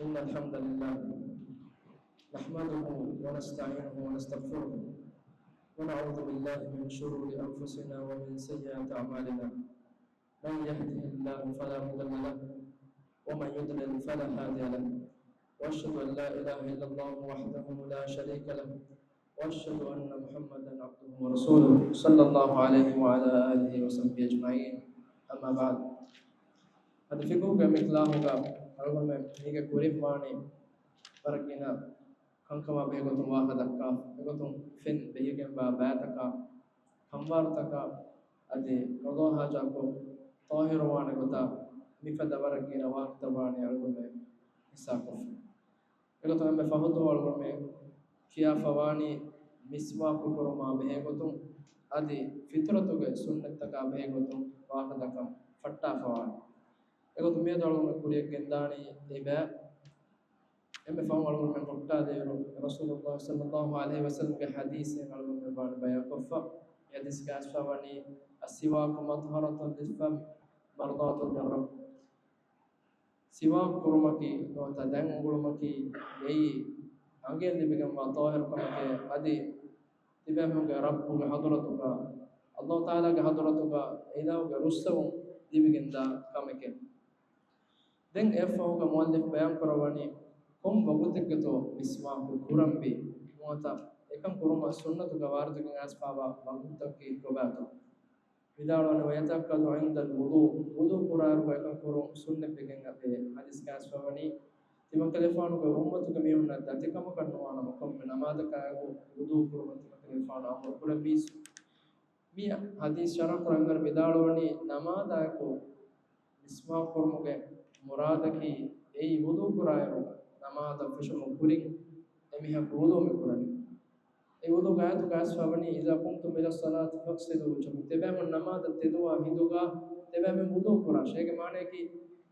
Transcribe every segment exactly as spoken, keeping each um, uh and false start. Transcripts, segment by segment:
إن الحمد لله نحمده ونستعينه ونستغفره، ونعوذ بالله من شرور أنفسنا ومن سيئات أعمالنا. من يهده الله فلا مضل له، ومن يضلل فلا هادي له، وأشهد أن لا إله إلا الله وحده لا شريك له، وأشهد أن محمدا عبده ورسوله، صلى الله عليه وعلى آله وصحبه أجمعين. أما بعد. އަދި ފިޤުހުގެ މި ކްލާހުގަ އަޅުގަނޑުމެން މީގެ ކުރިން ވާނީ ވަރަށް ގިނަ ކަންކަމާ ބެހޭގޮތުން ވާހަކަ ދައްކާ، އެގޮތުން ފެން ބެހިގެންވާ ބައިތަކާ، ކަންވާރުތަކާ، އަދި ޤަޟާ ޙާޖާކޮށް ޠާހިރުވާނެ ގޮތާ، މިފަދަ ވަރަށް ގިނަ ވާހަކަތައް ވާނީ އަޅުގަނޑުމެން ހިއްސާކޮށްފަ. އެގޮތުން އެންމެ ފަހުތު އަޅުގަނޑުމެން ކިޔާފަ ވާނީ މިސްވާކު ކުރުމާ ބެހޭގޮތުން، އަދި ފިޠުރަތުގެ ސުންނަތްތަކާ ބެހޭގޮތުން ވާހަކަދައްކަން ފައްޓާފަ ވާނީ. އެގޮތުން މިއަދު އަޅުގަނޑު ކުރިޔަށް ގެންދާނީ އެބަ. އެންމެ ފަހުން އަޅުގަނޑުމެން ހުއްޓާލިއިރު، ރަސޫލުﷲ ޞައްލަﷲ ޢަލައިހި ވަސައްލަމްގެ ޙަދީޘެއް އަޅުގަނޑުމެން ވާން ބަޔާންކޮށްފަ. އެ ޙަދީޘްގައި އައިސްފަވަނީ، السواك مطهرة للفم مرضاة للرب. ސިވާކް ކުރުމަކީ ނުވަތަ ދަތް އުނގުޅުމަކީ އެއީ އަނގައިން ލިބިގެންވާ ޠާހިރުކަމެކޭ، އަދި ތިބޭމީހުންގެ ރައްބުގެ ޙަޟްރަތުގަ، ﷲ ތަޢާލާގެ ޙަޟްރަތުގަ އެ އިލާހުގެ ރުއްސެވުން ލިބިގެންދާ ކަމެކޭ. ދެން އެއަށްފަހުގަ މުއައްލިފް ބަޔާންކުރައްވަނީ ކޮން ވަގުތެއްގެތޯ މިސްވާކު ކުރަންވީ ނުވަތަ އެކަން ކުރުމަށް ސުންނަތުގަ ވާރިދުވެގެން އައިސްފަވާ ވަގުތަކީ ކޮބާތޯ؟ ވިދާޅުވަނީ، ويتأكد عند الوضوء، ވުޟޫ ކުރާއިރު އެކަން ކުރުން ސުންނަތްވެގެން އެ ޙަދީޘްގައި އައިސްފަވަނީ، ތިމަންކަލޭފާނުގެ އުއްމަތުގެ މީހުންނަށް ދަތިކަމަކަށް ނުވާނަމަ، ކޮންމެ ނަމާދަކާއެކު ވުޟޫ ކުރުމަށް ތިމަންކަލޭފާނު އަމުރު ކުރެއްވީސް. މި ޙަދީޘް ޝަރަޙްކުރަންވަރު ވިދާޅުވަނީ، ނަމާދާއެކު މިސްވާކު ކުރުމުގެ މުރާދަކީ އެއީ ވުޟޫ ކުރާއިރު ނަމާދަށް ފެށުމުގެ ކުރިން އެމީހަކު ވުޟޫ މި ކުރަނީ. އެ ވުޟޫގެ އާޔަތުގައި އައިސްފަވަނީ، إذا قمتم إلى الصلاة فاغسلوا وجوهكم، ތިބޭމުން ނަމާދަށް ތެދުވާ ހިނދުގަ ތިބޭމުން ވުޟޫ ކުރާށޭ. އޭގެ މާނައަކީ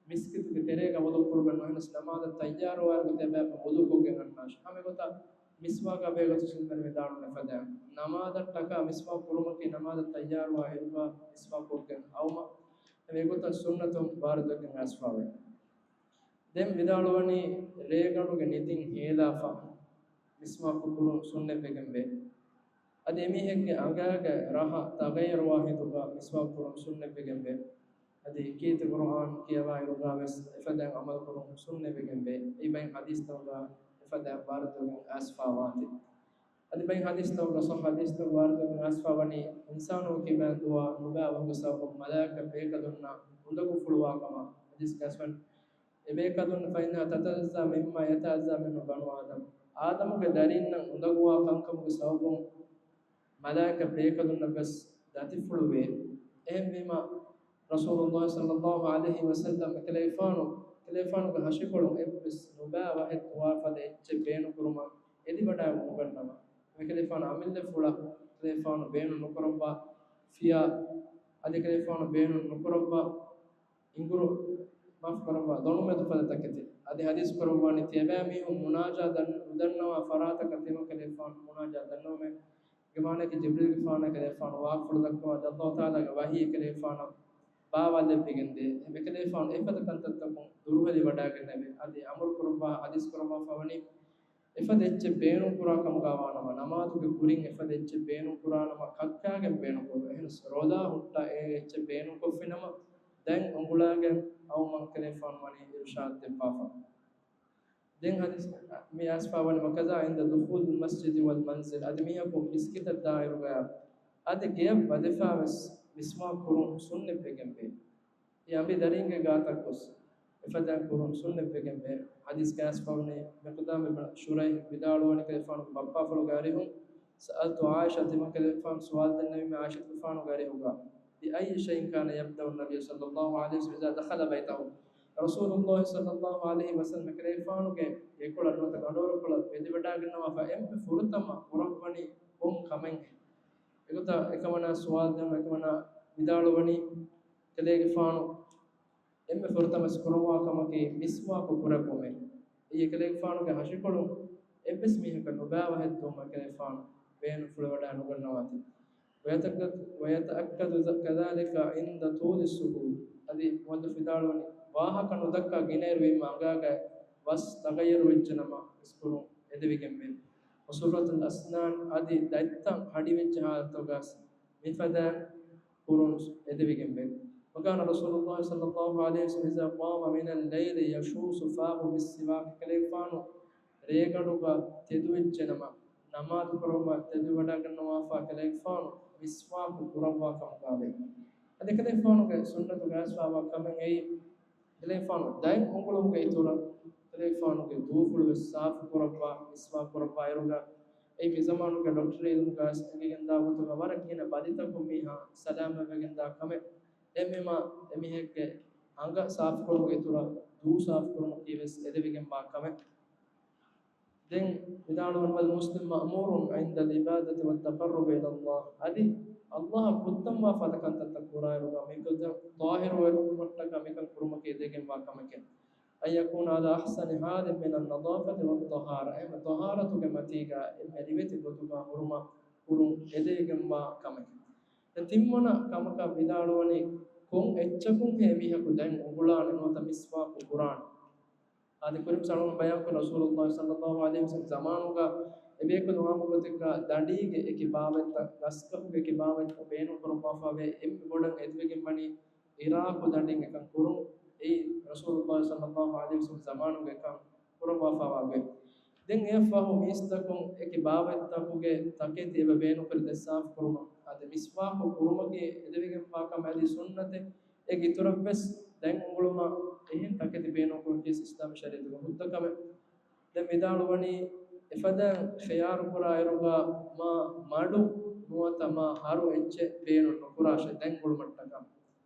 މިސްކިތުގެ ތެރޭގަ ވުޟޫ ކުރުމެއް ނުވެސް، ނަމާދަށް ތައްޔާރުވާއިރު ތިބޭމުން ވުޟޫ ކޮށްގެން އަންނާށޭ. ހަމަ އެގޮތަށް މިސްވާކާ ބެހޭގޮތުން ސުންނަތް ވިދާޅުވެފަ ދެން. ނަމާދަށްޓަކާ މިސްވާކު ކުރުމަކީ ނަމާދަށް ތައްޔާރުވާ އިރުގަ މިސްވާކު ކޮށްގެން އައުމަށް. އެގޮތަށް ސުންނަތުން ވާރިދުވެގެން އައިސްފަވޭ. ދެން ވިދާޅުވަނީ ރޭގަނޑުގެ ނިދިން ހޭލާފަ މިސްވާކު ކުރުން ސުންނަތްވެގެންވޭ. އަދި އެމީހެއްގެ އަނގައިގެ ރަހަ ތަޣައްޔަރުވާ ހިނދުގަ މިސްވާކު ކުރުން ސުންނަތްވެގެންވޭ. އަދި ކީރިތި ޤުރުއާން ކިޔަވާ އިރުގަ ވެސް އެފަދައިން ޢަމަލު ކުރުން ސުންނަތްވެގެންވޭ. އެއީ ބައެއް ޙަދީޘްތަކުގަ އެފަދައިން ވާރިދުވެގެން އައިސްފަވާތީ. އަދި ބައެއް ޙަދީޘްތަކުގަ ޞައްޙަ ޙަދީޘްތަކުގަ ވާރިދުވެގެން އައިސްފަވަނީ، އިންސާނުން ކިބައިން ދުވާ ނުބައި ވަހުގެ ސަބަބުން މަލާއިކަ ބޭކަލުންނަށް އުނދަގޫފުޅުވާ ކަމަށް ޙަދީޘްގައި އައިސްފަވަނީ. އެބޭކަލުން، فإنها تتأذى مما يتأذى منه بنو آدم، އާދަމުގެ ދަރީންނަށް އުނދަގޫވާ ކަންކަމުގެ ސަބަބުން މަލާއިކަ ބޭކަލުންނަށް ވެސް ދަތިފުޅުވޭ. އެހެންވީމަ، ރަސޫލުﷲ ޞައްލަﷲ ޢަލައިހި ވަސައްލަމް އެކަލޭފާނު، ކަލޭފާނުގެ ހަށިކޮޅުން އެއްވެސް ނުބައި ވަހެއް ދުވާފަދަ އެއްޗެއް ބޭނުންކުރުމަށް އެދިވަޑައިގަންނަވަން ނުގަންނަވާ. އެކަލޭފާނު އަމިއްލަ ފުޅަށް ކަލޭފާނު ބޭނުން ނުކުރައްވާ ފިޔާ، އަދި ކަލޭފާނު ބޭނުން ނުކުރައްވާ އިނގުރު، މާފު ކުރައްވާ، ދޮނުމެދު ފަދަ ތަކެތި. އަދި ޙަދީޘް ކުރައްވާނީ، ތިޔަބައިމީހުން މުނާޖާ ދަން-، ނުދަންނަވާ ފަރާތަކަށް ތިމަން ކަލޭފާނު މުނާޖާ ދަންނަވަމޭ. ގެ މާނައަކީ ޖިބްރީލްގެފާނަށް ކަލޭފާނު ވާހަކަފުޅު ދައްކަވާ، ﷲ ތަޢާލާގެ ވަޙީ އެކަލޭފާނަށް ބާވާލެއްވިގެންދޭ. އެކަލޭފާނު އެފަދަ ކަންތައްތަކުން ދުރުހެލިވަޑައިގެންނެވި. އަދި އަމުރު ކުރައްވާ، ޙަދީޘް ކުރައްވާފަވަނީ، އެފަދަ އެއްޗެއް ބޭނުން ކުރާ ކަމުގަ ވާނަމަ، ނަމާދުގެ ކުރިން އެފަދަ އެއްޗެއް ބޭނުން ކުރާނަމަ، ކައްކާގެން ބޭނުން ކުރުން. އެހެނަސް ރޯދާ ހުއްޓާ އެ އެއްޗެއް ބޭނުން ކޮށްފިނަމަ، ދެން އުނގުޅާގެން އައުމަށް ކަލޭފާނު ވަނީ އިރުޝާދު ދެއްވާފަ. ދެން ޙަދީޘް މި އައިސްފަވަނީ، وكذا عند دخول المسجد والمنزل، އަދި މީހަކު މިސްކިތަށް ދާއިރުގަ އަދި ގެޔަށް ވަދެފަ ވެސް މިސްވާކު ކުރުން ސުންނަތްވެގެންވޭ. އެ އަނބި ދަރީންގެ ގާތަށް ގޮސް އެފަދައިން ކުރުން ސުންނަތްވެގެންވޭ. ޙަދީޘްގައި އައިސްފަވަނީ، މިޤްދާމް ބިން ޝުރައިޙް ވިދާޅުވަނީ ކަލޭފާނުގެ ބައްޕާފުޅުގެ އަރިހުން، سألت عائشة، ތިމަން ކަލޭފާނު ސުވާލު ދެންނެވީމޭ ޢާއިޝަތުގެފާނުގެ އަރިހުގަ، بأي شيء كان يبدأ النبي صلى الله عليه وسلم إذا دخل بيته، ރަސޫލުﷲ ޞައްލަﷲ ޢަލައިހި ވަސައްލަމް ކަލޭފާނުގެ ގެކޮޅަށް ނުވަތަ ގަނޑުވަރުކޮޅަށް ވެދިވަޑައިގަންނަވާފަ އެންމެ ފުރަތަމަ ކުރައްވަނީ ކޮން ކަމެއްހޭ؟ އެގޮތަށް އެކަމަނާ ސުވާލު ދެން އެކަމަނާ ވިދާޅުވަނީ، ކަލޭގެފާނު އެންމެ ފުރަތަމަ ކުރައްވާ ކަމަކީ މިސްވާކު ކުރެއްވުމޭ. އެއީ ކަލޭގެފާނުގެ ހަށިކޮޅުން އެއްވެސް މީހަކަށް ނުބައިވަހެއް ދުވުމަށް ކަލޭގެފާނު ބޭނުންފުޅުވަޑައި ނުގަންނަވާތީ. ويتأكد، ويتأكد كذلك عند طول السجود. އަދި މުއައްލިފް ވިދާޅުވަނީ، ވާހަކަ ނުދައްކާ ގިނައިރު ވީމަ އަނގާގަ ވަސް ތަޣައްޔަރު ވެއްޖެނަމަ ވެސް ކުރުން އެދެވިގެންވޭ. ވަސުފްރަތުލް އަސްނާން އަދި ދަތްތައް ހަޑިވެއްޖެ ހާލަތުގަސް މިފަދައިން ކުރުން އެދެވިގެންވޭ. وكان رسول الله صلى الله عليه وسلم إذا قام من الليل يشوص فاه بالسواك، ކަލޭގެފާނު ރޭގަނޑުގަ ތެދުވެއްޖެނަމަ، ނަމާދު ކުރުމަށް ތެދުވެވަޑައިގަންނަވާފަ ކަލޭގެފާނު މިސްވާކު ކުރައްވާ ކަމުގައި. އަދި ކަލޭގެފާނުގެ ސުންނަތުގައި އައިސްފަވާ ކަމެއް އެއީ، ކަލޭގެފާނު ދަތް އުނގުޅުމުގެ އިތުރަށް ކަލޭގެފާނުގެ ދޫފުޅު ވެސް ސާފު ކުރައްވާ، މިސްވާކު ކުރައްވާ އިރުގަ، އެއީ މިޒަމާނުގެ ޑޮކްޓަރީ އިލްމުގައި އެނގިގެންދާ ގޮތުގަ ވަރަށް ކިހިނެއް ބަލިތަކުން މީހާ ސަލާމަތްވެގެންދާ ކަމެއް. އެހެންވީމަ އެމީހެއްގެ އަނގަ ސާފުކުރުމުގެ އިތުރަށް ދޫ ސާފުކުރުމަކީ ވެސް އެދެވިގެންވާ ކަމެއް. ދެން ވިދާޅުވަން، والمسلم مأمور عند العبادة والتقرب إلى الله، އަދި ﷲ އަށް ކުއްތަންވާ ފަދަ ކަންތައްތައް ކުރާއިރުގަ މިކަން ޠާހިރުވެރިވުމަށްޓަކާ މިކަން ކުރުމަކީ އެދެވިގެންވާ ކަމެކޭ. أن يكون على أحسن حال من النظافة والطهارة، އެހެން ޠަހާރަތުގެ މަތީގަ އެންމެ ރިވެތި ގޮތުގަ ހުރުމަށް ކުރުން އެދެވިގެންވާ ކަމެކޭ. ދެން ތިންވަނަ ކަމަކަށް ވިދާޅުވަނީ، ކޮން އެއްޗަކުންހޭ މީހަކު ދަތް އުނގުޅާނެ ނުވަތަ މިސްވާކު ކުރާނެ؟ އާދެ، ކުރިން ސަޅުން ބަޔާންކުރި ރަސޫލުﷲ ޞައްލަﷲ ޢަލައިހި ވަސައްލަމް ޒަމާނުގަ އެބޭކަލުން އާއްމު ގޮތެއްގަ ދަނޑީގެ އެކި ބާވަތްތައް، ގަސްގަހުގެ އެކި ބާވަތްތައް ބޭނުންކުރައްވާފަވޭ. އެންމެ ބޮޑަށް އެދެވިގެންވަނީ އިރާކު ދަނޑިން އެކަން ކުރުން. އެއީ ރަސޫލުﷲ ޞައްލަﷲ ޢަލައިހި ވަސައްލަމް ޒަމާނުގެ އެކަން ކުރައްވާފަވާ ގޮތް. ދެން އެއަށްފަހު މީސްތަކުން އެކި ބާވަތްތަކުގެ ތަކެތި އެބަ ބޭނުންކުރި ދަތް ސާފުކުރުމަށް. އަދި މިސްވާކު ކުރުމަކީ އެދެވިގެންވާ ކަމެއް އަދި ސުންނަތެއް. އޭގެ އިތުރަށްވެސް ދަތް އުނގުޅުމަށް އެހެން ތަކެތި ބޭނުންކުރުން ކީސް އިސްލާމީ ޝަރީޢަތުގެ ހުއްދަ ކަމެއް. ދެން ވިދާޅުވަނީ، އެފަދައިން ޚިޔާރުކުރާ އިރުގަ މާ މަޑު ނުވަތަ މާ ހަރު އެއްޗެއް ބޭނުން ނުކުރާށޭ ދަތް އުނގުޅުމަށްޓަކާ.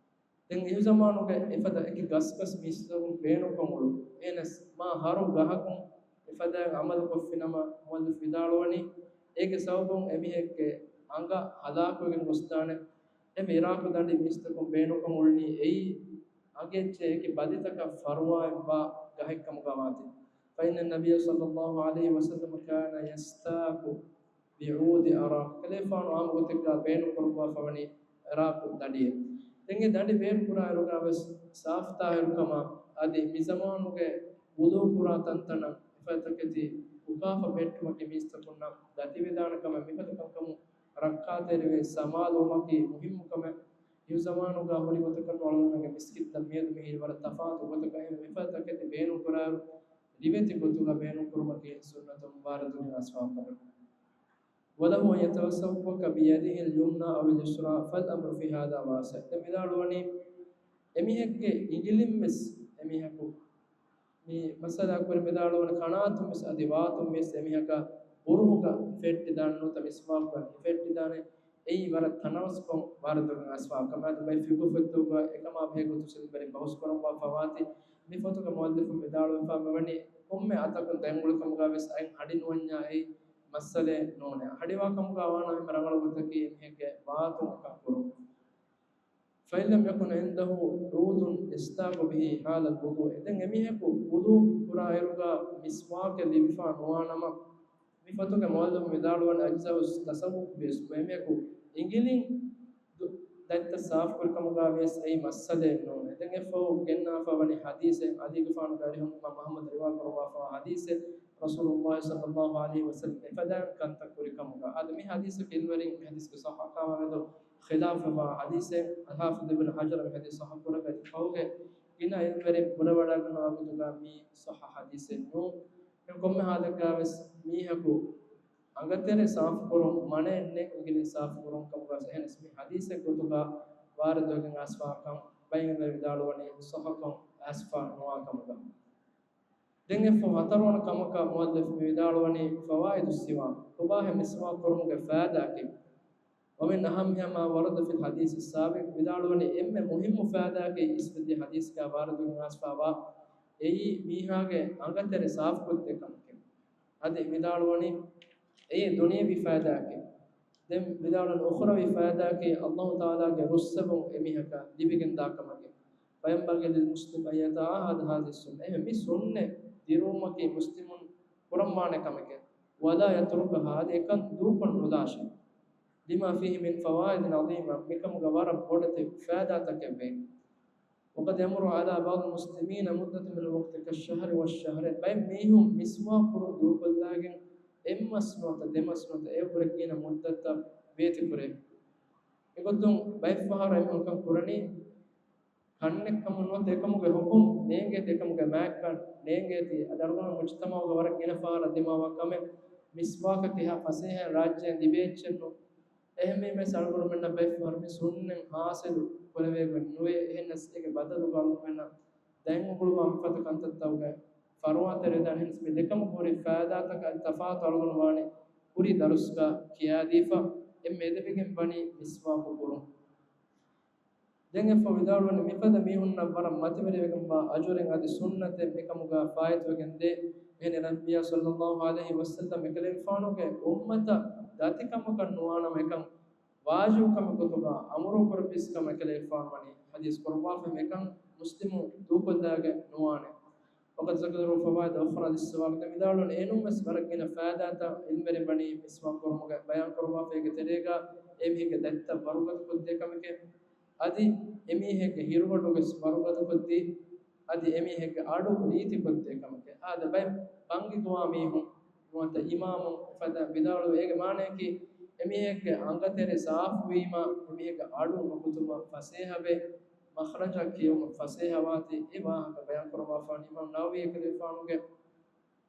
ދެން އިހުޒަމާނުގެ އެފަދަ އެކި ގަސްގަސް މީސްތަކުން ބޭނުންކޮށް އުޅުން. އެހެނަސް މާ ހަރު ގަހަކުން އެފަދައިން ޢަމަލުކޮށްފިނަމަ، މުއައްލިފު ވިދާޅުވަނީ، އޭގެ ސަބަބުން އެމީހެއްގެ އަނގަ ހަލާކުވެގެން ގޮސްދާނެ. އެ އިރާކު ދަނޑި މީސްތަކުން ބޭނުންކޮށް އުޅުނީ އެއީ އަނގައެއްޗެއް އެކި ބަލިތަކަށް ފަރުވާއެއްވާ ގަހެއްކަމުގަ ވާތީ. فإن النبي صلى الله عليه وسلم كان يستاك بعود أراك، ކަލޭފާނު އާއްމު ގޮތެއްގަ ބޭނުންކުރައްވާފަވަނީ އިރާކު ދަނޑިއެއް. ދެން އެ ދަނޑި ބޭނުންކުރާ އިރުގަ ވެސް ސާފުތާހިރުކަމާ އަދި މިޒަމާނުގެ ވުޟޫ ކުރާ ތަންތަނަށް އެފަދަ ތަކެތި އުކާފަ ބެއްޓުމަކީ މީސްތަކުންނަށް ދަތިވެދާނެ ކަމެއް. މިފަދަ ކަންކަމުން ރައްކާތެރިވެ ސަމާލުވުމަކީ މުހިއްމު ކަމެއް. އިހުޒަމާނުގަ ހުރި ގޮތަކަށް ނޫން އަޅުގަނޑުމެންގެ މިސްކިތްތައް މިއަދު މިހިރީ ވަރަށް ތަފާތު ގޮތަކަށް އެހެން މިފަދަ ތަކެތި ބޭނުންކުރާއިރު ރިވެތި ގޮތުގަ ބޭނުންކުރުމަކީ ސުންނަތުން ވާރިދުވެގެން އައިސްފަވާ ކަމެއް. وله أن يتسوك بيده اليمنى أو اليسرى، فالأمر في هذا واسع. ދެން ވިދާޅުވަނީ، އެމީހެއްގެ އިނގިލިން ވެސް އެމީހަކު މި މައްސަލަ ކުރިން ވިދާޅުވަނީ، ކަނާތުން ވެސް އަދި ވާތުން ވެސް އެމީހަކަށް ހުރުހުގަ ހިފެއްޓިދާނެ ނުވަތަ މިސްވާކުގަ ހިފެއްޓިދާނެ. އެއީ ވަރަށް ތަނަވަސްކޮށް ވާރިދުވެގެން އައިސްފަވާ ކަމެއް. އަދި ބައެއް ފިޤުހު ފޮތްތަކުގަ އެކަމާ ބެހޭ ގޮތުން އިލްމުވެރިން ބަހުސް ކުރައްވާފަ ވާތީ، މި ފޮތުގަ މުއައްލިފު ވިދާޅުވެފަ މިވަނީ، ކޮންމެ އަތަކުން ދަތް އުނގުޅި ކަމުގަ ވެސް އަތް ހަޑި ނުވަންޏާ އެއީ މައްސަލައެއް ނޫނޭ. ހަޑިވާ ކަމުގަ ވާނަމަ އެންމެ ރަނގަޅު ގޮތަކީ އެމީހެއްގެ ވާތުން އެކަން ކުރުން. فإن لم يكن عنده عود يستاك به حال الوضوء، ދެން އެމީހަކު ވުޟޫ ކުރާ އިރުގަ މިސްވާކެއް ލިބިފަ ނުވާނަމަ، މި ފޮތުގެ މުއައްލިފު ވިދާޅުވަނީ، أجزأ التسوك باسبوع، އެމީހަކު އިނގިލިން ދު-، ދަތްތައް ސާފުކުރި ކަމުގަ ވިޔަސް އެއީ މައްސަލައެއް ނޫނޭ. ދެން އެއްފަހު ގެންނާފަ ވަނީ ޙަދީޘެއް، ޢަލީގެފާނުގެ އަރިހުން އިމާމް އަޙްމަދު ރިވާ ކުރައްވާފަ ޙަދީޘެއް، ރަސޫލުﷲ ޞައްލަﷲ ޢަލައިހި ވަސައްލަމް އެފަދައިން ކަންތައް ކުރި ކަމުގަ. އަދި މި ޙަދީޘަކީ އިލްމުވެރިން މި ޙަދީޘްގެ ޞައްޙަކާ މެދު ޚިލާފުވާ ޙަދީޘެއް. އަލްޙާފިޡު އިބްނު ޙަޖަރު މި ޙަދީޘް ޞައްޙަ ކުރެއްވި. އަދި ފަހުގެ ގިނަ އިލްމުވެރިން ބުނެވަޑައިގަންނަވާ ގޮތުގަ މީ ޞައްޙަ ޙަދީޘެއް ނޫން. ކޮންމެ ޙާލެއްގަ ވެސް މީހަކު އަނގަތެރެ ސާފުކުރުން މަނައެއް ނެތް އިނގިލިން ސާފުކުރުން ކަމުގަ. އެހެނަސް މި ޙަދީޘެއް ގޮތުގަ ވާރިދުވެގެން އައިސްފަ ކަން ބައެއް އިލްމުވެރިން ވިދާޅުވަނީ ޞައްޙަކޮށް އައިސްފަ ނުވާ ކަމުގަ. ދެން އެއަށްފަހު ހަތަރުވަނަ ކަމަކަށް މުއައްލިފު މި ވިދާޅުވަނީ ފަވާއިދުއްސިވާކް، ކޮބާހޭ މިސްވާކް ކުރުމުގެ ފައިދާއަކީ. ومن أهمها ما ورد في الحديث السابق، ވިދާޅުވަނީ އެންމެ މުހިއްމު ފައިދާއަކީ އިސްވެދިޔަ ޙަދީޘްގަ ވާރިދުވެގެން އައިސްފަވާ، އެއީ މީހާގެ އަނގަތެރެ ސާފުކޮށްދޭ ކަމަކީ. އަދި ވިދާޅުވަނީ އެއީ ދުނިޔަވީ ފައިދާއަކީ. ދެން ވިދާޅުވަނީ އުޚްރަވީ ފައިދާއަކީ، ﷲ ތަޢާލާގެ ރުއްސެވުން އެމީހަކަށް ލިބިގެންދާ ކަމަކީ. فينبغي للمسلم أن يتعاهد هذه السنة، އެހެން މި ސުންނަތް ދިރުވުމަކީ މުސްލިމުން ކުރަންވާނެ ކަމެކޭ. ولا يتركها، އަދި އެކަން ދޫކޮށް ނުލާށޭ. لما فيه من فوائد عظيمة، މިކަމުގަ ވަރަށް ބޮޑެތި ފައިދާތަކެއް ވޭ. وقد يمر على بعض المسلمين مدة من الوقت كالشهر والشهرين. ބައެއް މީހުން މިސްވާކު ކުރުން ދޫކޮށްލާގެން އެއްމަސް ނުވަތަ ދެމަސް ނުވަތަ އެއަށްވުރެ ގިނަ މުއްދަތަށް ވޭތިކުރޭ. އެގޮތުން ބައެއްފަހަރު އެމީހުން ކަން ކުރަނީ ކަންނެއްކަމުން ނުވަތަ އެކަމުގެ ހުކުމް ނޭނގޭތީ، އެކަމުގެ މާތްކަން ނޭނގޭތީ، އަދި އަޅުގަނޑު މުޖުތަމަޢުގަ ވަރަށް ގިނަ ފަހަރަށް ދިމާވާ ކަމެއް. މިސްވާކަށް ތިހާ ފަސޭހައިން ރާއްޖޭން ލިބޭ އެއްޗެއް ނޫން. އެހެންވީމަ އަޅުގަނޑުމެންނަށް ބައެއްފަހަރު މި ސުންނަތް ހާސިލު ކުރެވޭގޮތް ނުވޭ. އެހެންނަސް އޭގެ ބަދަލުގަ އަޅުގަނޑުމެންނަށް ދެން އުނގުޅުވާ މިފަދަ ކަންތައްތަކުގެ ފަރުވާތެރިވެދާނެ. އެހެންނަސް މި ދެކަމަކު ހުރި ފައިދާތަކާ އަދި ތަފާތު އަޅުގަނޑު ވާނެ ކުރީ ދަރުސްގަ ކިޔާދީފަ. އެންމެ އެދެވިގެން ވަނީ މިސްވާކު ކުރުން. ދެން އެއަށްފަހު ވިދާޅުވަނީ މިފަދަ މީހުންނަށް ވަރަށް މަތިވެރިވެގެންވާ އަޖުރެއް އަދި ސުންނަތެއް މިކަމުގަ ފާއިތުވެގެންދޭ. އެހެން ނަބިއްޔާ ޞައްލައްލާހު ޢަލައިހި ވަސައްލަމް އެކަލޭގެފާނުގެ އުއްމަތަށް ދަތިކަމަކަށް ނުވާނަމަ އެކަން ވާޖިބު ކަމެއް ގޮތުގަ އަމުރު ކުރެއްވިސް ކަމަށް އެކަލޭގެފާނު ވަނީ ޙަދީޘް ކުރައްވާފަ. އެކަން މުސްލިމު ދޫކޮށްލާގެން ނުވާނެ. وقد ذكر الفوائد الأخرى للسواك. ދެން ވިދާޅުވަނީ އޭނުން ވެސް ވަރަށް ގިނަ ފައިދާތައް ޢިލްމުވެރިން ވަނީ މިސްވާކު ކުރުމުގެ ބަޔާން ކުރައްވާފަ. އޭގެ ތެރޭގަ އެމީހެއްގެ ދަތިތައް ވަރުގަދަކޮށްދޭ ކަމެކޭ، އަދި އެމީހެއްގެ ހިރުގަޑު ވެސް ވަރުގަދަކޮށްދީ، އަދި އެމީހެއްގެ އަޑު ރީތިކޮށްދޭ ކަމެކޭ. އާދެ، ބައެއް ބަންގިގޮވާ މީހުން ނުވަތަ އިމާމުން ފަދަ ވިދާޅުވި އޭގެ މާނަޔަކީ، އެމީހެއްގެ އަނގަތެރެ ސާފުވީމަ، އެމީހެއްގެ އަޑު ނުކުތުމަށް ފަސޭހަވެ، މަޚްރަޖަށް ކިޔެވުމަށް ފަސޭހަވާތީ، އެ ވާހަކަ ބަޔާން ކުރައްވާފާނެ. އިމާމް ނަވަވީ އެކަލޭގެފާނުގެ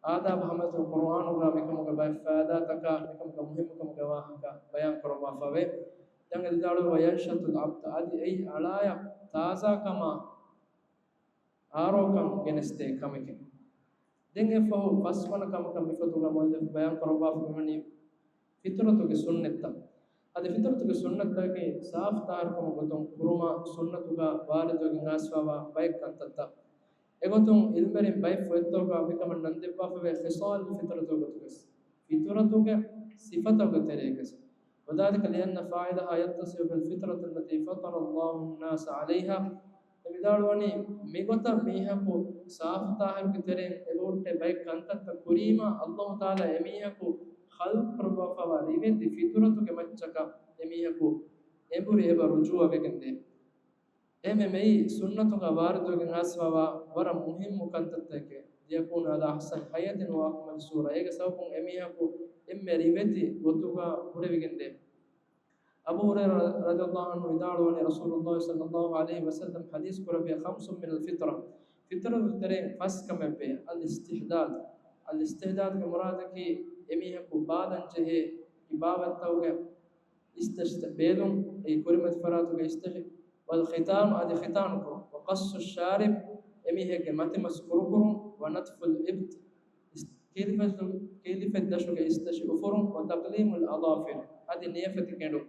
އާދާބު ހަމަތައް ޤުރުއާނުގަ މިކަމުގެ ބައެއް ފައިދާތަކާ، މިކަމުގެ މުހިއްމުކަމުގެ ވާހަކަ ބަޔާން ކުރައްވާފަވޭ. ދެން ވިދާޅުވީ، وينشط العبد، އަދި އެއީ އަޅާޔަށް ތާޒާކަމާ އާރޯކަން ގެނެސްދޭ ކަމެކެވެ. ދެން އެއަށްފަހު ފަސްވަނަ ކަމަކަށް މިފޮތުގަ މުއައްލިފު ބަޔާން ކުރައްވާފަ މިވަނީ ފިޠުރަތުގެ ސުންނަތްތައް. އަދި ފިޠުރަތުގެ ސުންނަތްތަކަކީ ސާފު ޠާހިރުކަމުގެ ގޮތުން ކުރުމަށް ސުންނަތުގަ ވާރިދުވެގެން އައިސްފަވާ ބައެއް ކަންތައްތައް. އެގޮތުން ޢިލްމުވެރިން ބައެއް ފޮތްތަކުގަ މިކަމަށް ނަންދެއްވާފަވޭ ޚިޞާލުލް ފިޠުރަތުގެ ގޮތުގައި، ފިޠުރަތުގެ ސިފަތަކުގެ ތެރޭގައި. وذلك لأن فاعلها يتصف بالفطرة التي فطر الله الناس عليها. އެ ވިދާޅުވަނީ، މިގޮތަށް މީހަކު ސާފު ޠާހިރުގެ ތެރެއިން އެބަހުއްޓޭ ބައެއް ކަންތައްތައް ކުރީމާ، ﷲ ތަޢާލާ އެމީހަކު ޚަލްޤު ކުރައްވާފައިވާ ރިވެތި ފިޠުރަތުގެ މައްޗަކަށް އެމީހަކު އެނބުރި އެބަ ރުޖޫޢަވެގެންދޭ. އެހެންވެ، މިއީ ސުންނަތުގަ ވާރިދުވެގެން އައިސްފަވާ ވަރަށް މުހިއްމު ކަންތައްތަކެއް. ليكون على أحسن هيئة وأكمل صورة. އޭގެ ސަބަބުން އެމީހަކު އެންމެ ރިވެތި ގޮތުގަ ހުރެވިގެންދޭ. އަބޫ ހުރައިރާ ރަޟިޔަﷲ ޢަންހު ވިދާޅުވަނީ، ރަސޫލުﷲ ޞައްލަﷲ ޢަލައިހި ވަސައްލަމް ޙަދީޘް ކުރެއްވި، خمس من الفطرة، ފިޠުރަތުގެ ތެރެއިން ފަސް ކަމެއްވޭ. الاستحداث، الاستحداث ގެ މުރާދަކީ އެމީހަކު ބާލަން ޖެހޭ އެކި ބާވަތްތަކުގެ އިސްތަށިތައް ބޭލުން، އެއީ ކުރިމަތި ފަރާތުގެ އިސްތަށި. والختان، އަދި ޚިތާނު ކުރުން. وقص الشارب، އެމީހެއްގެ މަތިމަސް ކުރުކުރުން. ونتف الإبط، ކީރިފަތް-، ކީރިފަތްދަށުގެ އިސްތަށި އުފުރުން. وتقليم الأظافر، އަދި ނިޔަފަތި ގެނޑުން.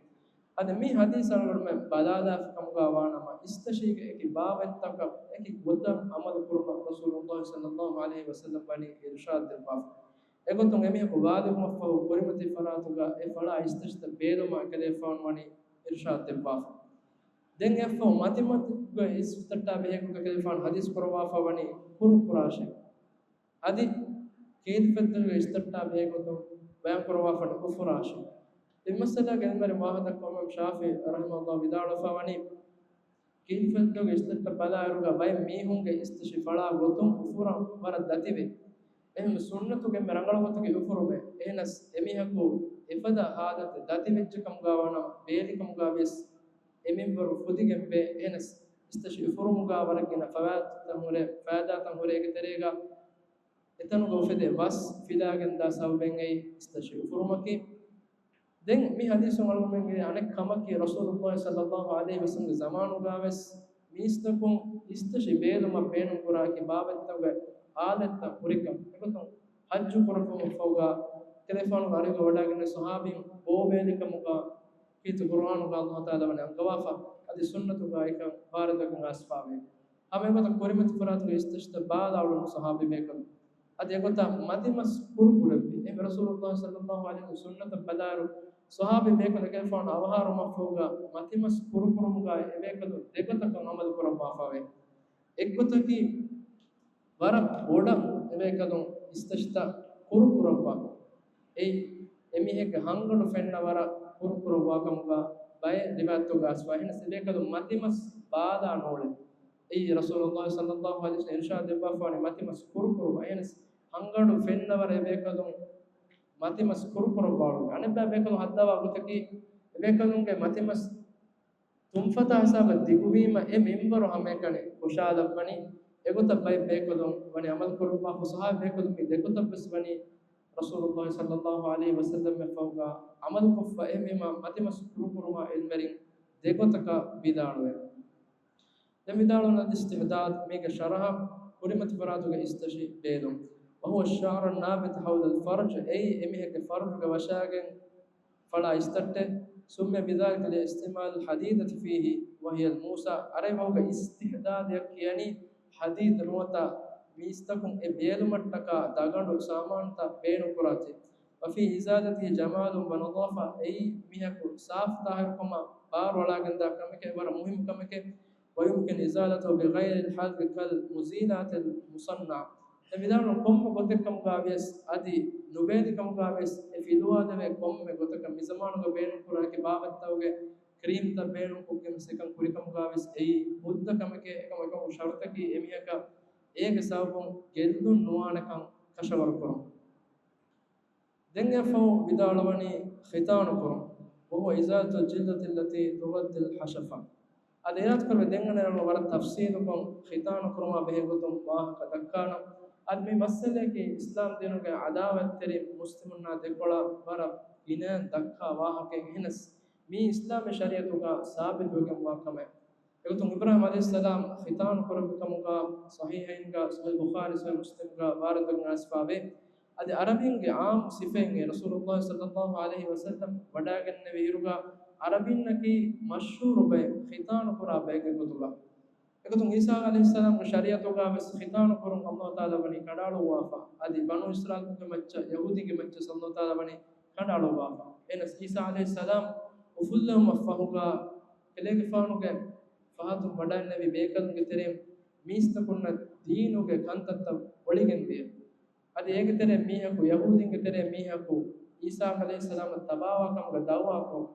އަދި މި ޙަދީޘް އަޅުގަނޑުމެން ބަލާލާފަ ކަމުގަ ވާނަމަ، އިސްތަށީގެ އެކި ބާވަތްތަކަށް އެކި ގޮތަށް ޢަމަލު ކުރުމަށް ރަސޫލުﷲ ޞައްލަﷲ ޢަލައިހި ވަސައްލަމް ވަނީ އިރުޝާދު ދެއްވާފަ. އެގޮތުން އެމީހަކު ބާލިޣުވުމަށްފަހު ކުރިމަތި ފަރާތުގަ އެ ފަޅާ އިސްތަށިތައް ބޭލުމަށް އެކަލޭގެފާނު ވަނީ އިރުޝާދު ދެއްވާފަ. ދެން އެއަށްފަހު މަތިމަސްގެ އިސްތަށާ ބެހޭ ގޮތަށް އެކަލޭގެފާނު ޙަދީޘް ކުރައްވާފަ ވަނީ ކުރުކުރާށޭ. އަދި ކީރިފަތްދަށުގެ އިސްތަށާ ބެހޭ ގޮތުން ބަޔާން ކުރައްވާފަ ވަނީ އުފުރާށޭ. މި މައްސަލާގެ ޢިލްމުވެރިން ވާހަކަ ދައްކަވަމުން ޝާފިޢީ ރަޙިމަހުﷲ ވިދާޅުވެފަ ވަނީ، ކީރިފަތްދަށުގެ އިސްތަށްޓަށް ބަލާއިރުގަ ބައެއް މީހުންގެ އިސްތަށި ފަޅާ ގޮތުން އުފުރަން ވަރަށް ދަތިވޭ. އެހެން ސުންނަތުގެ އެންމެ ރަނގަޅު ގޮތަކީ އުފުރުމޭ. އެހެނަސް އެމީހަކު އެފަދަ ހާލަތެއް ދަތިވެއްޖެ ކަމުގަ ވާނަމަ، ބޭލި ކަމުގަ ވިޔަސް އެ މިންވަރު ފުދިގެންވޭ. އެހެނަސް އިސްތަށި އުފުރުމުގަ ވަރަށް ގިނަ ފަވާތުތައް ހުރޭ، ފައިދާތައް ހުރޭ. އޭގެ ތެރޭގަ އެތަނުގަ އުފެދޭ ވަސް ފިލާގެންދާ ސަބަބެއް އެއީ އިސްތަށި އުފުރުމަކީ. ދެން މި ޙަދީޘުން އަޅުގަނޑުމެން ގެންނަ އަނެއް ކަމަކީ، ރަސޫލުﷲ ޞައްލަﷲ ޢަލައިހި ވަސައްލަމްގެ ޒަމާނުގަވެސް މީސްތަކުން އިސްތަށި ބޭލުމަށް ބޭނުންކުރާ އެކި ބާވަތްތަކުގެ އާލަތްތައް ހުރިކަން. އެގޮތުން ޙައްޖު ކުރެއްވުމަށްފަހުގަ އެކަލޭގެފާނުގެ އަރިހުގަ ވަޑައިގެންނެވި ޞަޙާބީން ބޯ ބޭލި ކަމުގަ ކީރިތި ޤުރުއާނުގަ ﷲ ތަޢާލާ ވަނީ އަންގަވާފަ، އަދި ސުންނަތުގަ އެކަން ވާރިދުވެގެން އައިސްފަވޭ. ހަމަ އެގޮތަށް ކުރިމަތި ފަރާތުގެ އިސްތަށިތައް ބާލާ އުޅުނު ޞަޙާބީ ބޭކަލުން. އަދި އެގޮތަށް މަތިމަސް ކުރުކުރެއްވި. އެހެން ރަސޫލުﷲ ޞައްލަﷲ ޢަލައިހި ވަސައްލަމް ސުންނަތަށް ބަލާއިރު، ޞަޙާބީ ބޭކަލުން އެކަލޭގެފާނު އަވަހާރަވުމަށްފަހުގަ މަތިމަސް ކުރުކުރުމުގަ އެބޭކަލުން ދެގޮތަކަށް ޢަމަލު ކުރައްވާފަވޭ. އެއްގޮތަކީ، ވަރަށް ބޮޑަށް އެބޭކަލުން އިސްތަށިތައް ކުރުކުރައްވާ. އެއީ، އެމީހެއްގެ ހަންގަނޑު ފެންނަ ވަރަށް ކުރުކުރައްވާ ކަމުގަ ބައެއް ރިވާޔަތްތަކުގަ އައިސްފަ. އެހެނަސް އެބޭކަލުން މަތިމަސް ބާލާ ނޫޅޭ. އެއީ ރަސޫލުﷲ ޞައްލަﷲ ޢަލައިހި ވަސައްލަމަ އިރުޝާދު ދެއްވާފަވަނީ މަތިމަސް ކުރުކުރުމަށް. އެހެނަސް ހަންގަނޑު ފެންނަވަރަށް އެބޭކަލުން މަތިމަސް ކުރުކުރައްވާޅުވި. އަނެއްބައި ބޭކަލުން ހައްދާވާ ގޮތަކީ، އެބޭކަލުންގެ މަތިމަސް ތުންފަތާ ހިސާބަށް ދިގުވީމަ އެ މިންވަރު ހަމައެކަނި ހުށައަޅައްވަނީ. އެގޮތަށް ބައެއް ބޭކަލުން ވަނީ ޢަމަލު ކުރައްވާ. ފުސަހާ ބޭކަލުން މި ދެގޮތަށްވެސް ވަނީ ރަސޫލުﷲ ޞައްލަﷲ ޢަލައިހި ވަސައްލަމަށްފަހުގަ ޢަމަލުކޮށްފަ. އެހެންވީމަ މަތިމަސް ކުރުކުރުމާ ޢިލްމުވެރިން ދެގޮތަކަށް ވިދާޅުވޭ. ދެން ވިދާޅުވަނީ އިސްތިޙްދާދު، މީގެ ޝަރަޙަ ކުރިމަތި ފަރާތުގަ އިސްތަށި ބޭލުން. وهو الشعر النابت حول الفرج، އެއީ އެމީހެއްގެ ފަރުޖުގެ ވަށާގެން ފަޅާ އިސްތައްޓެއް. سمي بذلك لاستعمال الحديدة فيه وهي الموسى، ޢަރަބި ބަހުގަ އިސްތިޙްދާދަށް ކިޔަނީ ޙަދީދު ނުވަތަ މީސްތަކުން އެ ބޭލުމަށްޓަކާ ދަގަނޑު ސާމާނުތައް ބޭނުންކުރާތީ. وفي إزالته جمال ونظافة، އެއީ މީހަކު ސާފު ތާހިރުކަމަށް ބާރު އަޅާގެންދާ ކަމެކޭ، ވަރަށް މުހިއްމު ކަމެކޭ. ويمكن إزالته بغير الحذر كالمزيلات المصنعة. ދެން ވިދާޅުވަނީ ކޮންމެ ގޮތެއްކަމުގަ ވިޔަސް އަދި ނުބޭލި ކަމުގަ ވިޔަސް އެ ފިލުވާލެވޭ ކޮންމެ ގޮތަކަށް މިޒަމާނުގަ ބޭނުންކުރާ އެކި ބާވަތްތަކުގެ ކްރީމްތައް ބޭނުންކޮށްގެން އެކަން ކުރިކަމުގަ ވިޔަސް އެއީ ހުއްދަ ކަމެކޭ. އެކަމަކު ޝަރުތަކީ އެމީހަކަށް އޭގެ ސަބަބުން ގެއްލުން ނުވާނެކަން ކަށަވަރުކުރުން. ދެން އެއަށްފަހު ވިދާޅުވަނީ ޚިތާނު ކުރުން، وهو إزالة الجلدة التي تغطي الحشفة. އަދި އިރާދަކުރެއްވި ދެން އަނެއް ވަރަށް ތަފްސީލުކޮށް ޚިތާނު ކުރުމާ ބެހޭ ގޮތުން ވާހަކަ ދައްކާނަން. އަދި މި މައްސަލައަކީ އިސްލާމް ދީނުގެ ޢަދާވަތްތެރި މުސްލިމުންނާ ދެކޮޅަށް ވަރަށް ގިނައިން ދައްކާ ވާހަކައެއް. އެހެނަސް މީ އިސްލާމީ ޝަރީޢަތުގަ ސާބިތުވެގެންވާ ކަމެއް. އެގޮތުން އިބްރާހީމް ޢަލައިހިއްސަލާމް ޚިތާނު ކުރެއްވި ކަމުގަ ޞަޙީޙައިންގަ ޞަޙީޙު ބުޚާރީ ޞަޙީޙު މުސްލިމްގަ ވާރިދުވެގެން އައިސްފަވޭ. އަދި ޢަރަބިންގެ ޢާއްމު ސިފައެއް ރަސޫލުﷲ ޞައްލަﷲ ޢަލައިހި ވަސައްލަމް ވަޑައިގެންނެވި އިރުގަ ޢަރަބިންނަކީ މަޝްހޫރު ބައެއް ޚިތާނު ކުރާ ބައެއްގެ ގޮތުގަ. އެގޮތުން ޢީސާ ޢަލައިހިއްސަލާމްގެ ޝަރީޢަތުގަ ވެސް ޚިތާނު ކުރުން ﷲ ތަޢާލާ ވަނީ ކަނޑައަޅުއްވާފަ. އަދި ބަނޫ އިސްރާއީލުންގެ މައްޗަށް، ޔަހޫދީންގެ މައްޗަށް ﷲ ތަޢާލާ ވަނީ ކަނޑައަޅުއްވާފަ. އެހެނަސް ޢީސާ ޢަލައިހިއްސަލާމް އުފުއްލެވުމަށްފަހުގަ ކެލޭގެފާނުގެ ފަހަތުން ވަޑައިންނެވި ބޭކަލުންގެ ތެރެއިން މީސްތަކުންނަށް ދީނުގެ ކަންތައްތައް އޮޅިގެންދިޔަ. އަދި އޭގެ ތެރެއިން މީހަކު، ޔަހޫދީންގެ ތެރެއިން މީހަކު ޢީސާ ޢަލައިހިއްސަލާމަށް ތަބާވާ ކަމުގަ ދަޢުވާކޮށް،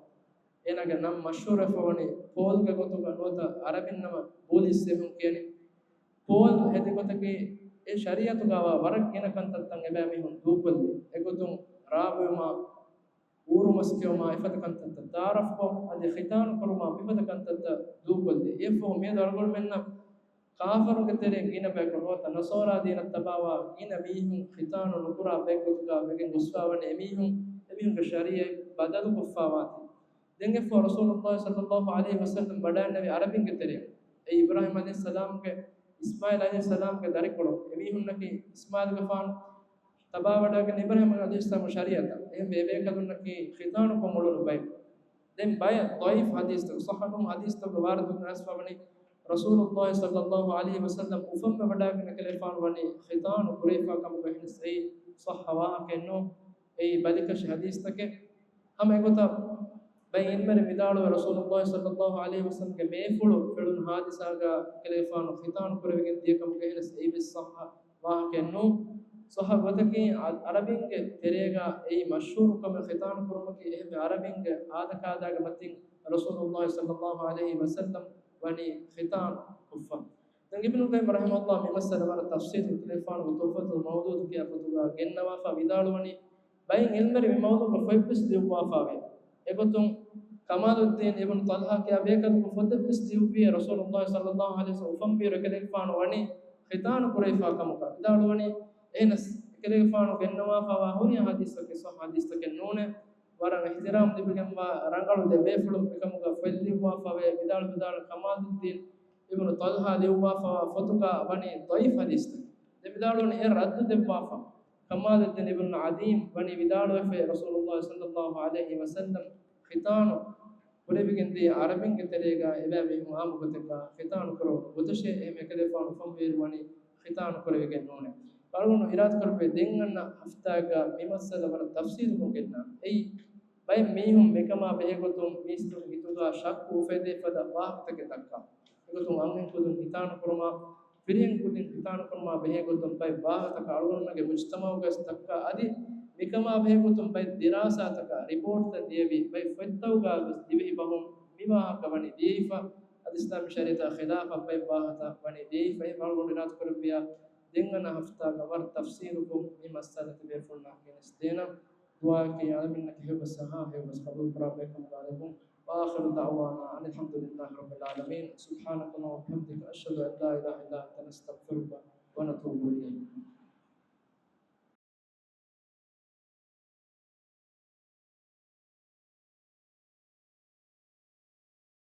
އޭނާގެ ނަން މަޝްހޫރުވެފަ ވަނީ ޕޯލްގެ ގޮތުގަ ނުވަތަ ޢަރަބިން ނަމަށް ބޫލިސް އެމީހުން ކިޔަނީ. ޕޯލް ހެދި ގޮތަކީ އެ ޝަރީޢަތުގައިވާ ވަރަށް ގިނަ ކަންތައްތައް އެބައިމީހުން ދޫކޮށްލި. އެގޮތުން ރާ ބުއިމާ، އޫރު މަސް ކެއުމާ އެފަދަ ކަންތައްތައް ތަޢާރަފްކޮށް، އަދި ޚިތާނު ކުރުމާ މިފަދަ ކަންތައްތައް ދޫކޮށްލި. އެއަށްފަހު މިއަދު އަޅުގަނޑުމެންނަށް ކާފަރުންގެ ތެރެއިން ގިނަ ބަޔަކު ނުވަތަ ނަޞާރާ ދީނަށް ތަބާވާ ގިނަ މީހުން ޚިތާނު ނުކުރާ ބައެއް ގޮތުގަ ވެގެން ގޮސްފަ ވަނީ އެމީހުން، އެމީހުންގެ ޝަރީޢަތް ބަދަލުކޮށްފަ ވާތީ. ދެން އެއަށްފަހު ރަސޫލުﷲ ޞައްލަﷲ ޢަލައިހި ވަސައްލަމް ވަޑައިންނެވި ޢަރަބިންގެ ތެރެއިން، އެ އިބްރާހީމް ޢަލައިހިއްސަލާމްގެ، އިސްމާޢީލް ޢަލައިހިއްސަލާމްގެ ދަރިކޮޅު، އެމީހުންނަކީ އިސްމާޢީލްގެފާނު ތަބާވަޑައިގެން އިބްރާހީމް ޢަލައިހިއްސަލާމްގެ ޝަރީޢަތަށް އެހެންވެ އެބޭކަލުންނަކީ ޚިތާނުކޮށް އުޅުނު ބައެއް. ދެން ބައެއް ޟަޢީފް ޙަދީޘްތައް، ޞައްޙަ ނޫން ޙަދީޘްތަކުގެ ވާރިދުވެގެން އައިސްފަ ވަނީ، ރަސޫލުﷲ ޞައްލަﷲ ޢަލައިހި ވަސައްލަމް އުފަންވެ ވަޑައިގެން އެކަލޭގެފާނު ވަނީ ޚިތާނު ކުރެވިފާ ކަމުގަ. އެހެނަސް އެއީ ޞައްޙަ ވާހަކައެއް ނޫން. އެއީ ބަލިކަށި ޙަދީޘްތަކެއް. ހަމަ އެގޮތަށް ބައެއް ޢިލްމުވެރިން ވިދާޅުވޭ، ރަސޫލުﷲ ޞައްލަﷲ ޢަލައިހި ވަސައްލަމްގެ މޭފުޅު ފެޅުނު ޙާދިސާގަ އެކަލޭގެފާނު ޚިތާނު ކުރެވިގެން ދިޔަ ކަމުގަ. އެހެނަސް އެއީ ވެސް ޞައްޙަ ވާހަކައެއް ނޫން. ޞައްޙަ ގޮތަކީ އަ-، ޢަރަބިންގެ ތެރޭގަ އެއީ މަޝްހޫރު ކަމެއް ޚިތާނު ކުރުމަކީ. އެހެންވެ ޢަރަބިންގެ އާދަކާދައިގެ މަތިން ރަސޫލުﷲ ޞައްލަﷲ ޢަލައިހި ވަސައްލަމް ވަނީ ޚިތާނު ކޮށްފަ. ދެން އިބްނު ޤައްޔިމް ރަޙިމަހުﷲ މި މައްސަލަ ވަރަށް ތަފްޞީލުން އެކަލޭގެފާނުގެ ތުޙްފަތުލް މައުލޫދު ކިޔާ ފޮތުގަ ގެންނަވާފަ ވިދާޅުވަނީ، ބައެއް ޢިލްމުވެރިން މި މައުޟޫޢުގަ ފޮތްވެސް ލިޔުއްވާފަވޭ. އެގޮތުން ކަމާލުއްދީން އިބްނު ޠަލްޙާ ކިޔާ ބޭކަލަކު ފޮތެއްވެސް ލިޔުއްވިއޭ، ރަސޫލުﷲ ޞައްލަﷲ ޢަލައިހި ވަސައްލަމް އުފަންވިއިރު އެކަލޭގެފާނު ވަނީ ޚިތާނު ކުރެވިފާ ކަމުގަ. ވިދާޅުވަނީ، އެހެނަސް އެކަލޭގެފާނު ގެންނަވާފަވާ ހުރިހާ ޙަދީޘްތަކެއް ޞައްޙަ ޙަދީޘްތަކެއް ނޫނޭ. ވަރަށް އިޙްތިރާމް ލިބިގެންވާ ރަނގަޅު ދެ ބޭފުޅުން މިކަމުގަ ފޮތް ލިޔުއްވާފަވޭ. ވިދާޅު ވިދާޅު ކަމާލުއްދީން އިބްނު ޠަލްޙާ ލިޔުއްވާފަވާ ފޮތުގަ ވަނީ ޟަޢީފް ޙަދީޘްތައް. ދެން ވިދާޅުވަނީ އެ ރައްދު ދެއްވާފަ. ކަމާލުއްދީން އިބްނު ޢަދީމް ވަނީ ވިދާޅުވެފަ، ރަސޫލުﷲ ޞައްލަﷲ ޢަލައިހި ވަސައްލަމް ޚިތާނު ކުރެވިގެން ދިޔަ ޢަރަބިންގެ ތެރޭގަ އެބައިމީހުން ޢާއްމު ގޮތެއްގަ ޚިތާނު ކުރެވުނު ގޮތަށޭ. އެހެން އެކަލޭގެފާނު އުފަންވިއިރު ވަނީ ޚިތާނު ކުރެވިގެން ނޫނޭ. އަޅުގަނޑު އިރާދަކުރެއްވިއޭ ދެން އަންނަ ހަފްތާގަ މި މައްސަލަ ވަރަށް ތަފްޞީލުކޮށް ގެންނާން. އެއީ ބައެއް މީހުން މިކަމާ ބެހޭގޮތުން މީސްތަކުން ހިތުގަ ޝައްކު އުފެދޭ ފަދަ ވާހަކަތަކެއް ދައްކާ. އެގޮތުން އަންހެންކުދިން ހިތާނު ކުރުމާ، ފިރިހެންކުދިން ހިތާނު ކުރުމާ ބެހޭގޮތުން ބައެއް ވާހަކަތަކާ އަޅުގަނޑުމެންގެ މުޖްތަމަޢުގައި ދައްކާ. އަދި މިކަމާ ބެހޭގޮތުން ބައެއް ދިރާސާތަކާ ރިޕޯޓްތައް ލިޔެވި ބައެއް ފޮތްތަކުގައިވެސް ދިވެހި ބަހުން މި ވާހަކަ ވަނީ ލިޔެވިފަ. އިސްލާމީ ޝަރީޢަތާ ޚިލާފަށް ބައެއް ވާހަކަ ވަނީ ދެއިފައި މަރުގަނޑު އިރާދަ ކުރެއްވިޔާ ދެން އަންނަ ހަފްތާގަ ވަރަށް ތަފްސީލުކޮށް މި މައްސަލަ ތިބޭފުޅުންނަށް ގެނެސްދޭނަން. ދުޢާއަކީ އަޅަމެންނަކީ ހެޔޮބަސް އަހާ ހެޔޮބަސް ޤަބޫލު ކުރާ ބައެއްކަމުގަ ލެއްވުން. وآخر دعوانا أن الحمد لله رب العالمين. سبحانك اللهم وبحمدك، أشهد أن لا إله إلا أنت، نستغفرك.